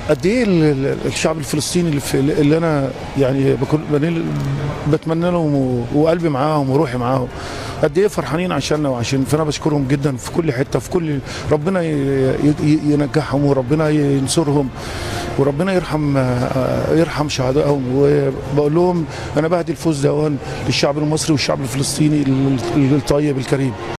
قد ايه الشعب الفلسطيني اللي انا يعني بتمنى لهم وقلبي معاهم وروحي معاهم، قد ايه فرحانين عشاننا وعشان، فانا بشكرهم جدا في كل حتة في كل، ربنا ينجحهم وربنا ينصرهم وربنا يرحم شهدائهم. وبقول لهم انا بهدي الفوز ده للشعب المصري والشعب الفلسطيني الطيب الكريم.